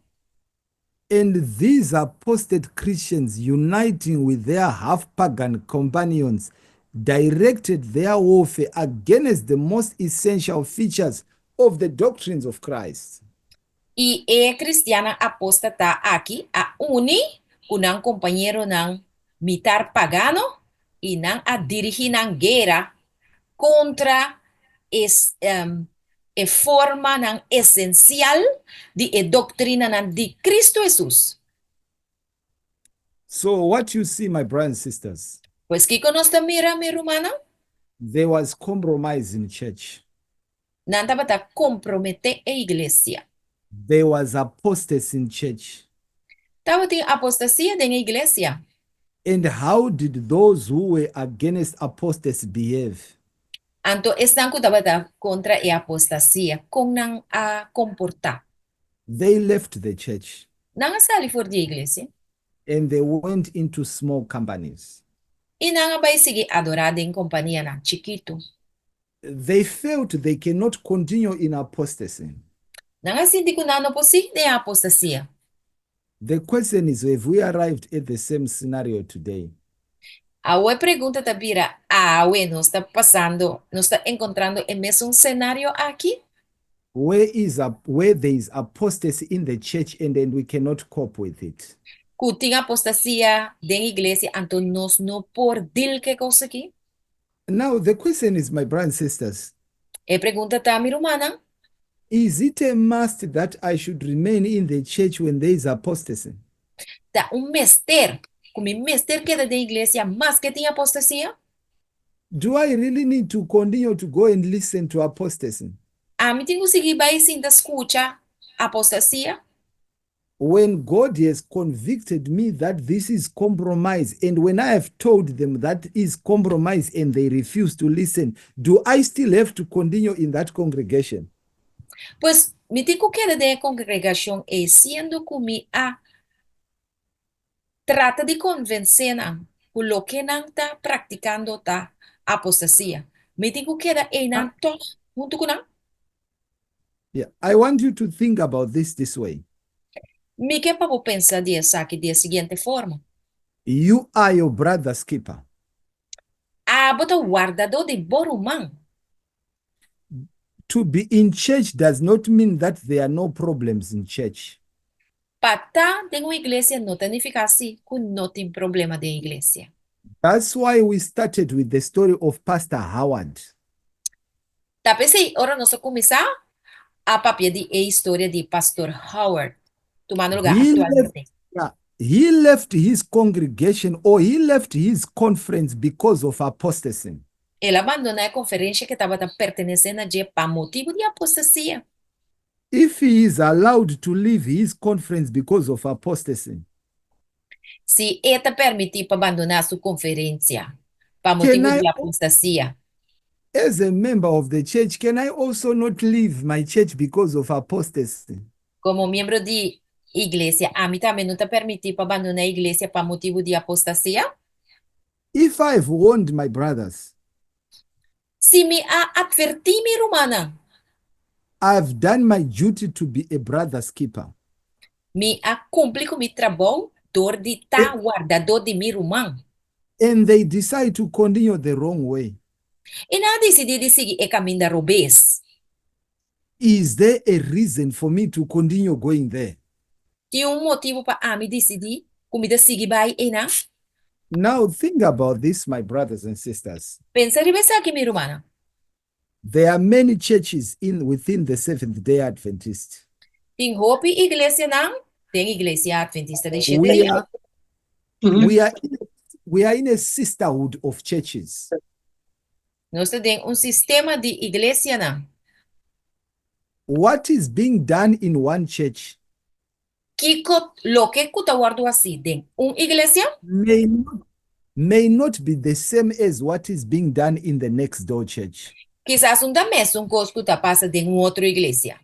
And these apostate Christians, uniting with their half pagan companions, directed their warfare against the most essential features of the doctrines of Christ. I e kristiannan apóstata aki a uni ku nan kompañeronan mitar pagano i nan a dirigí nan guera kontra e e formanan esensial di e doktrinanan di Kristu Hesus. So, what you see, my brothers and sisters, Pues kiko nos ta mira, mi rumannan? There was compromise in church. Nan tabata komprometé e iglesia. There was apostasy in church. Tabatin apostasia den e iglesia. And how did those who were against apostasy behave? Anto esnan ku tabata kontra e apostasia, kon nan a komportá? They left the church. Nan a sali for di e iglesia. And they went into small companies. I nan a bai sigui adorá den kompanianan chikitu. They felt they cannot continue in apostasy. Nan a sinti ku nan no por sigui den apostasia. The question is, have we arrived at the same scenario today? Awe e pregunta ta bira, awe nos ta pasando, nos ta enkontrando e mesun senario aki? Where there is apostasy in the church and then we cannot cope with it? Ku tin apostasia den iglesia, anto nos no por deal ku e kos aki? Now, the question is, my brothers and sisters, E pregunta ta, mi rumannan, is it a must that I should remain in the church when there is apostasy? Ta un mester ku mi mester keda den iglesia maske tin apostasia? Do I really need to continue to go and listen to apostasy? Ami tin ku sigui bai sinta skucha apostasia? When God has convicted me that this is compromise, and when I have told them that is compromise and they refuse to listen, do I still have to continue in that congregation? Pues mi tin ku keda den e kongregashon ei siendo ku mi a trata di konvensé nan ku loke nan ta praktikando ta apostasia? Mi tin ku keda einan tòg huntu ku nan? Yeah, I want you to think about this way. Mi ke pa bo pensa di esaki di e siguiente forma. You are your brother's keeper. Abo ta wardadó di bo ruman. To be in church does not mean that there are no problems in church. Pa ta den un iglesia no ta nifiká si ku no tin problema den iglesia. That's why we started with the story of Pastor Howard. Ta p'esei ora nos a kuminsá a papia di e historia di Pastor Howard, tumando lugá He left, aktualmente. Yeah, he left his congregation or he left his conference because of apostasy. El a bandoná e konferensha ku e tabata pertenesé na dje pa motibu di apostasia. If he is allowed to leave his conference because of apostasy, Si e ta permití pa bandoná su konferensia pa can motibu I, di apostasia, as a member of the church, can I also not leave my church because of apostasy? Komo miembro di iglesia, ami tambe no ta permití pa bandoná iglesia pa motibu di apostasia? If I've warned my brothers, Si mi a atvertí mi rumannan, I've done my duty to be a brother's keeper. Mi a kumpli ku mi trabou dor di ta wardadó di mi ruman. And they decide to continue the wrong way. I nan a disidí di sigui e kaminda robes. Is there a reason for me to continue going there? Tin un motibu pa ami disidí ku mi ta sigui bai einan? Now think about this, my brothers and sisters. Pensa riba esaki, mi rumannan. There are many churches in within the Seventh Day Adventist. Tin hopi iglesianan den Iglesia Adventista di Shete We Dia. are in a sisterhood of churches. Nos ta den un sistema di iglesianan. What is being done in one church Kiko loke ku ta wòrdu hasí den un iglesia may not be the same as what is being done in the next door church. Kisas no ta mesun kos ku ta pasa den un otro iglesia.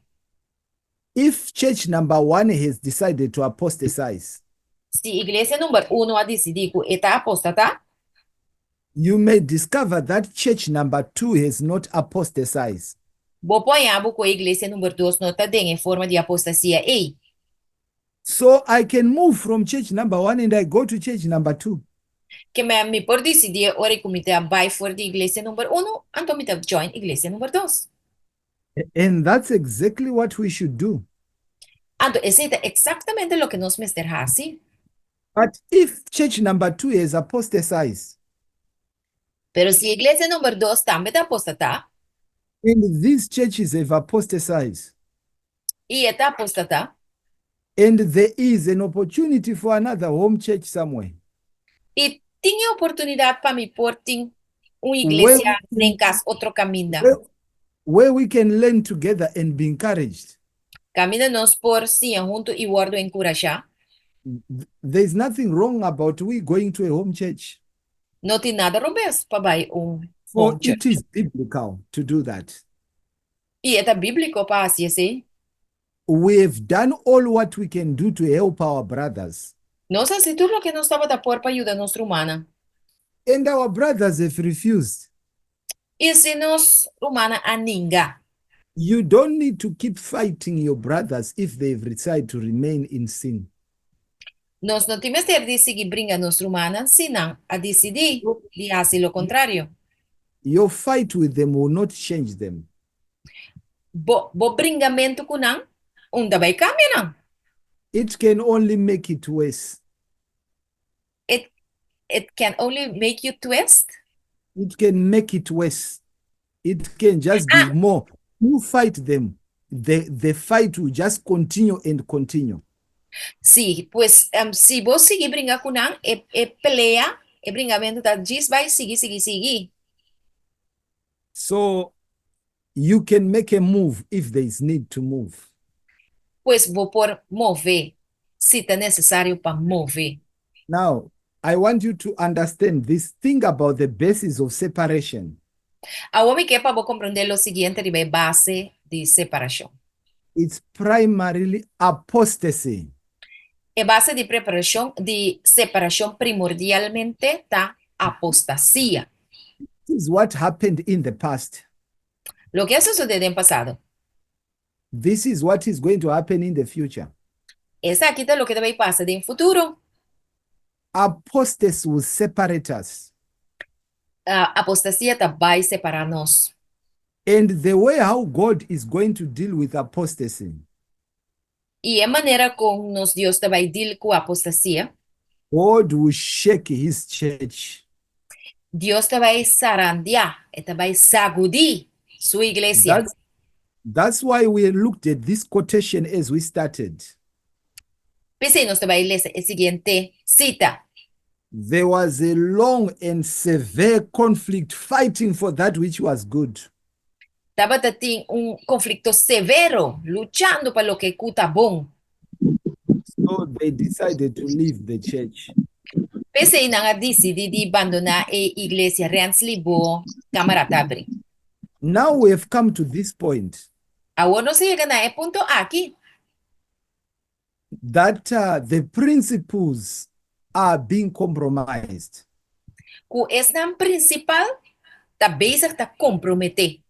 If church number one has decided to apostatize, Si iglesia number 1 a disidí ku e ta apostatá, You may discover that church number two has not apostatized. Bo por haña ku iglesia number 2 no ta den forma di apostasia ei. So I can move from church number one and I go to church number two. Ke men mi por disidí ora ku mi ta bai for di iglesia number 1, anto mi ta join iglesia number 2. And that's exactly what we should do. Anto esei ta eksaktamente loke nos mester hasi. But if church number two has apostatized, Pero si iglesia number 2 tambe ta apostatá, and these churches have apostatized, i e ta apostatá, and there is an opportunity for another home church somewhere, i tin oportunidat pa mi por tin un iglesia den kas otro kaminda. Where we can learn together and be encouraged, Kaminda nos por siña huntu i wòrdu enkurashá. There's nothing wrong about we going to a home church. No tin nada robes pa bai un For home church. it is biblical to do that. I ta bíbliko pa hasi esei. We have done all what we can do to help our brothers. Nos a hasi tur loke nos tabata por pa yuda nos rumannan. And our brothers have refused. I si nos rumannan a ninga. You don't need to keep fighting your brothers if they've decided to remain in sin. Nos no tin mester di sigui bringa nos rumannan si nan a disidí di hasi lo kontrario. Your fight with them will not change them. Bo bo bringamentu ku nan, n' ta bai kambia nan. It can only make it worse. It can only make you twist. It can make it worse. It can just be more. You fight them, the fight will just continue and continue. Si, pues si bo sigui bringa ku nan, e pelea, e bringamentu ta djis bai sigui, sigui, sigui. So you can make a move if there is need to move. Pues bo por move, si ta nesesario pa move. Now, I want you to understand this thing about the basis of separation. Awor mi ke pa bo komprondé lo siguiente riba e base di separashon. It's primarily apostasy. E base di preparashon di separashon primordialmente ta apostasia. This is what happened in the past. Loke a sosodé den pasado. This is what is going to happen in the future. Esaki ta loke ta bai pasa den futuro. Apostasy will separate us. Apostasia ta bai separá nos. And the way how God is going to deal with apostasy, I e manera kon nos Dios ta bai deal ku apostasia, God will shake his church. Dios ta bai sarandiá, e ta bai sagudí su iglesia. That's why we looked at this quotation as we started. P'esei nos ta bai lesa e siguiente sita. There was a long and severe conflict fighting for that which was good. Tabatin un konflikto severo, luchando pa loke ta bon. So they decided to leave the church. P'esei nan a disidí di bandoná e iglesia. Rensley, bo kámara ta habrí. Now we have come to this point Awor nos a yega na e punto aki that the principles are being compromised. Ku esnan prinsipal ta bezig ta komprometé.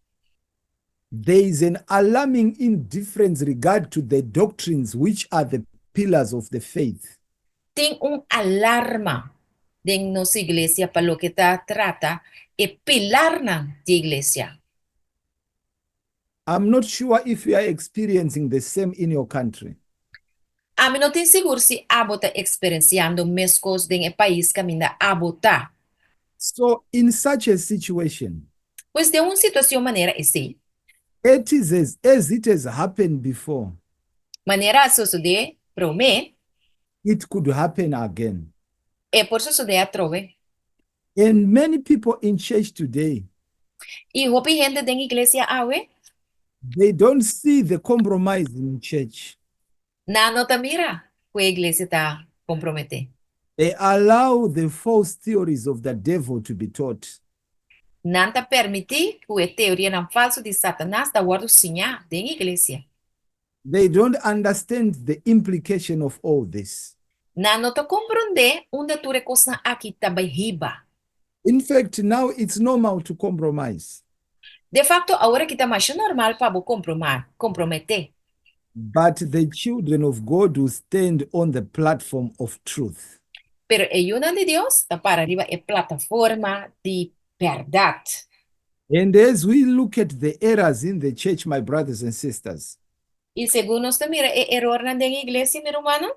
There is an alarming indifference regard to the doctrines which are the pillars of the faith. Tin un alarma den nos iglesia pa loke ta trata e pilarnan di iglesia. I'm not sure if you are experiencing the same in your country. Ami no ta sigur si abo ta eksperensiando meskos den e pais kaminda abo ta. So, in such a situation, Pues den un situashon manera esei, it is as it has happened before, manera a sosodé promé, it could happen again. E por sosodé atrobe. And many people in church today, I hopi hende den iglesia awe, they don't see the compromise in church. Nan no ta mira ku iglesia ta komprometé. They allow the false theories of the devil to be taught. Nan ta permití ku e teorianan falsu di Satanas ta wòrdu siñá den iglesia. They don't understand the implication of all this. Nan no ta komprondé unda tur e kosnan aki ta bai hiba. In fact, now it's normal to compromise. De fakto, awor aki ta mas normal pa bo komprometé. But the children of God will stand on the platform of truth. Pero e yunan di Dios ta para riba e plataforma di bèrdat. And as we look at the errors in the church, my brothers and sisters, I segun nos ta mira e erornan den iglesia, mi rumannan,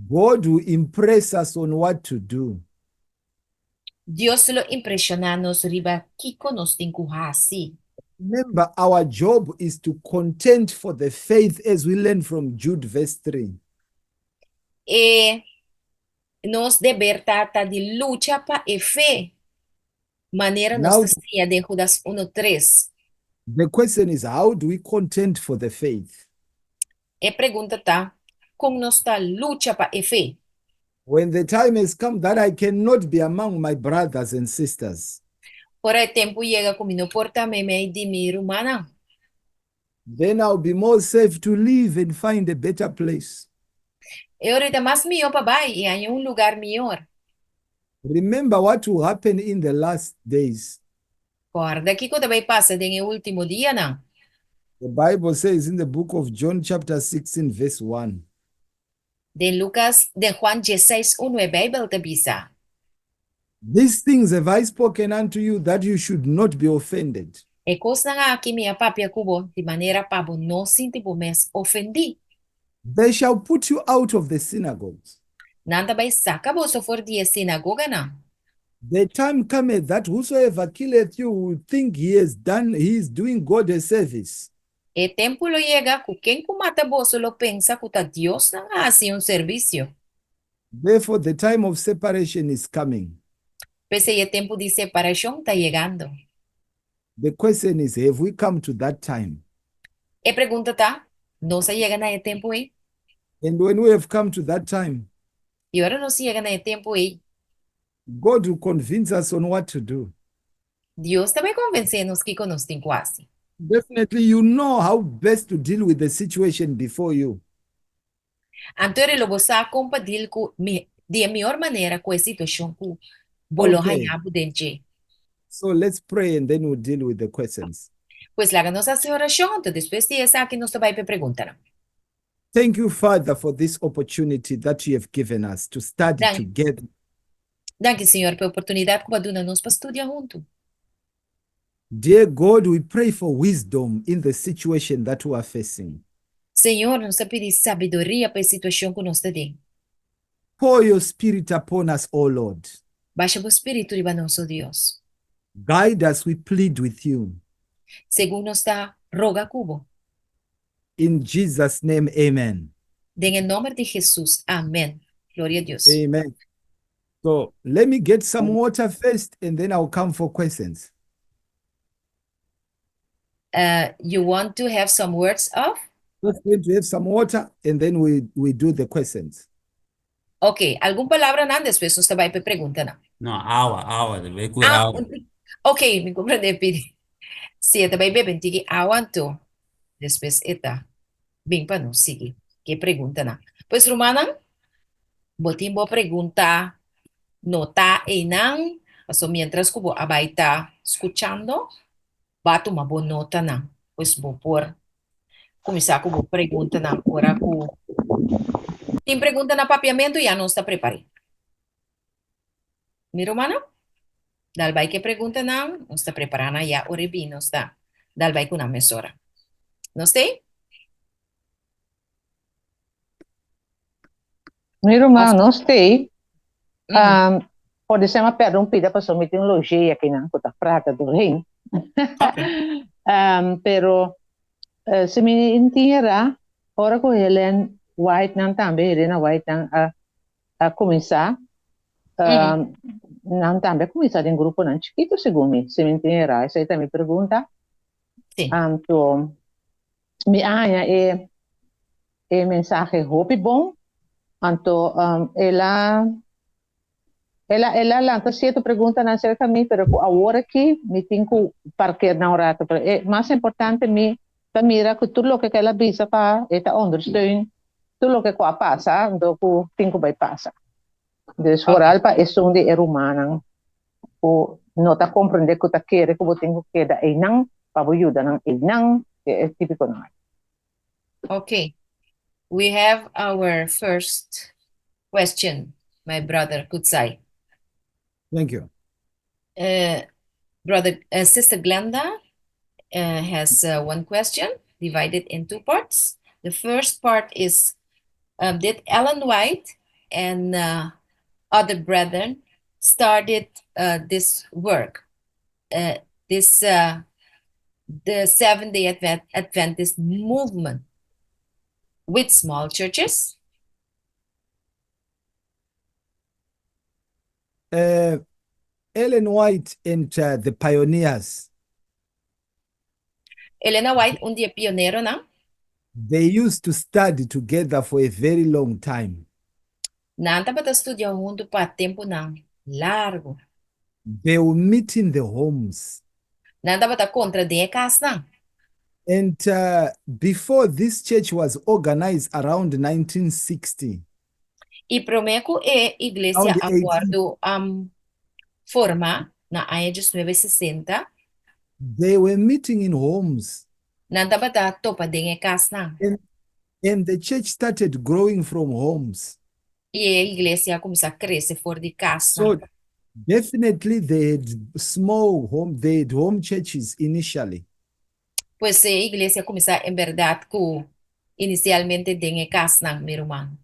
God will impress us on what to do. Dios lo impreshoná nos riba kiko nos tin ku hasi. Remember, our job is to contend for the faith as we learn from Jude verse 3. E nos deber ta ta di lucha pa e fe, manera nos Now, ta siña den Judas 1:3. the question is, how do we contend for the faith? E pregunta ta, Kon nos ta lucha pa e fe? When the time has come that I cannot be among my brothers and sisters. Ora e tempu yega ku mi no por ta meimei di mi rumannan. Then I'll be more safe to leave and find a better place. E ora ta mas mihó pa bai i haña un lugar mihor. Remember what will happen in the last days. Kòrda kiko ta bai pasa den e último dianan. The Bible says in the book of John chapter 16 verse 1. Den Lukas, den Juan diesseis unu e Beibel ta bisa. These things have I spoken unto you that you should not be offended. E kosnan aki mi a papia ku bo di manera pa bo no sinti bo mes ofendí. They shall put you out of the synagogues. Nan ta bai saka boso for di e sinagoganan. The time cometh that whosoever killeth you will think he has done, he is doing God a service. E tempu lo yega ku ken ku mata boso lo pensa ku ta Dios nan a hasi un servisio. Therefore the time of separation is coming. P'esei e tempu di separashon ta yegando. The question is, have we come to that time? E pregunta ta, Nos a yega na e tempu ei? And when we have come to that time, I ora nos yega na e tempu ei, God will convince us on what to do. Dios ta bai konvensé nos kiko nos tin ku hasi. Definitely you know how best to deal with the situation before you. Anto ora lo bo sa kon pa deal ku mi di e mihor manera ku e situashon ku bo lo Okay. haña bo den dje. So let's pray and then we'll deal with the questions. Pues laga nos hasi orashon, anto despues di esaki nos ta bai pa e preguntanan. Thank you, Father, for this opportunity that you have given us to study Dank, together. danki, Señor, pa e oportunidat ku bo a duna nos pa studia huntu. Dear God, we pray for wisdom in the situation that we are facing. Señor, nos ta pidi sabiduria pa e situashon ku nos ta den. Pour your spirit upon us, O Lord. Basha bo spiritu riba nos, o Dios. Guide us, we plead with you. Segun nos ta roga ku bo. In Jesus name, amen. Den e nomber di Jesus, amen. Gloria Dios. Amen. So let me get some water first and then I'll come for questions. You want to have some words of? Just going to have some water and then we do the questions. Ok, algun palabranan despues nos ta bai pa e preguntanan. No, awa, awa, ta bai ku Ah, awa. ok, mi comprende pidi. Si e ta bai bebe un tiki awa anto despues e ta bin pa nos sigui ku e preguntanan. Pues rumannan, bo tin bo pregunta nota einan, pasobra mientras ku bo a bai ta skuchando, bo a tuma bo notanan. Pues bo por kuminsá ku bo preguntanan ora ku tin pregunta na papiamentu ya nos ta prepar'é. Mi rumannan, dal bai ku e preguntanan, nos ta prepará nan ya ora e bin nos ta dal bai ku nan mesora. Nos t'ei? Mi ruman, nos t'ei. Mm. Um, por di sema perde un pida paso mi tin un logé akinan ku ta prata doorheen. Pero si mi intiera, ora ku Helen White nan tambe, Helena White nan a kuminsá, nan tambe a kuminsá den gruponan chikitu segun mi, si mi intiera. Esei ta mi pregunta. Sí. Anto mi a haña e e mensahe hopi bon, anto el a el a el a lanta cierto preguntanan acerca mi, pero cu awor aki mi tin cu parkeer nan un rato, pero e mas importante mi ta mira cu tur loke cu el a bisa pa e ta ondersteun tur loke cu a pasa, anto cu tin cu bay pasa. Dus vooral pa esun di e rumannan. Ku no ta komprondé ku ta kere ku bo tin ku keda einan pa bo yuda nan einan, e típikonan aki. Okay, we have our first question, my brother Kutsai. Thank you. Brother, Sister Glenda has one question divided in two parts. The first part is, did Ellen White and other brethren started this work, this the Seventh Day Adventist movement with small churches? Ellen White and the pioneers, Elena White, un di e pioneronan? They used to study together for a very long time. Nan tabata studia huntu pa tempunan largu. They will meet in the homes. Nan tabata kontra den kasnan. And before this church was organized around 1960, I promé ku e iglesia around 18, a wòrdu formá na aña 1960, they were meeting in homes. Nan tabata topa den kasnan. And the church started growing from homes. I e iglesia a kuminsá krese for di kas. So definitely they had small home, they had home churches initially. Pues e iglesia a kuminsá en berdat ku inisialmente den kasnan, mi ruman.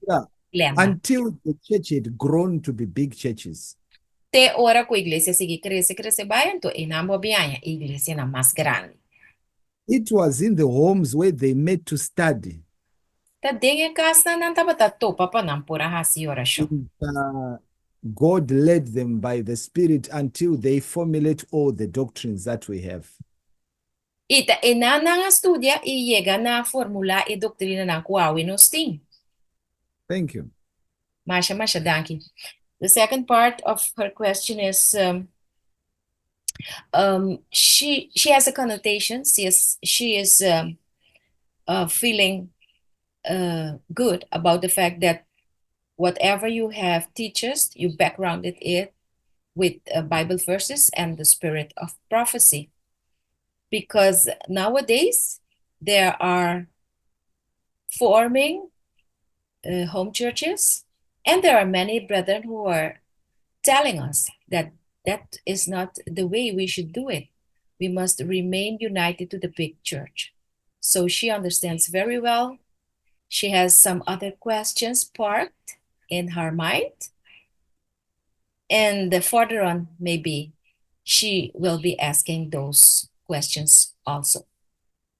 Glenda. Until the church had grown to be big churches. Te ora ku e iglesia a sigui krese, krese bai, anto einan bo a bin iglesianan mas grandi. It was in the homes where they met to study. Ta den kasnan nan tabata topa pa nan por a hasi orashon. And God led them by the Spirit until they formulate all the doctrines that we have. I ta einan nan a studia i yega na formulá e doktrinanan ku awe nos tin. Thank you. Masha, masha, danki. The second part of her question is she has a connotation. She is feeling good about the fact that whatever you have teaches, you backgrounded it with Bible verses and the spirit of prophecy. Because nowadays there are forming home churches, and there are many brethren who are telling us that that is not the way we should do it. We must remain united to the big church. So she understands very well. She has some other questions parked in her mind. And the further on, maybe she will be asking those questions also.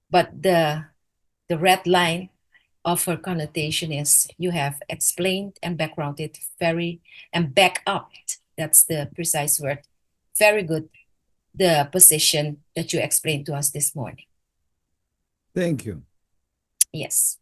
But the red line of her connotation is you have explained and backgrounded very and back up. That's the precise word. Very good. The position that you explained to us this morning. Thank you. Yes.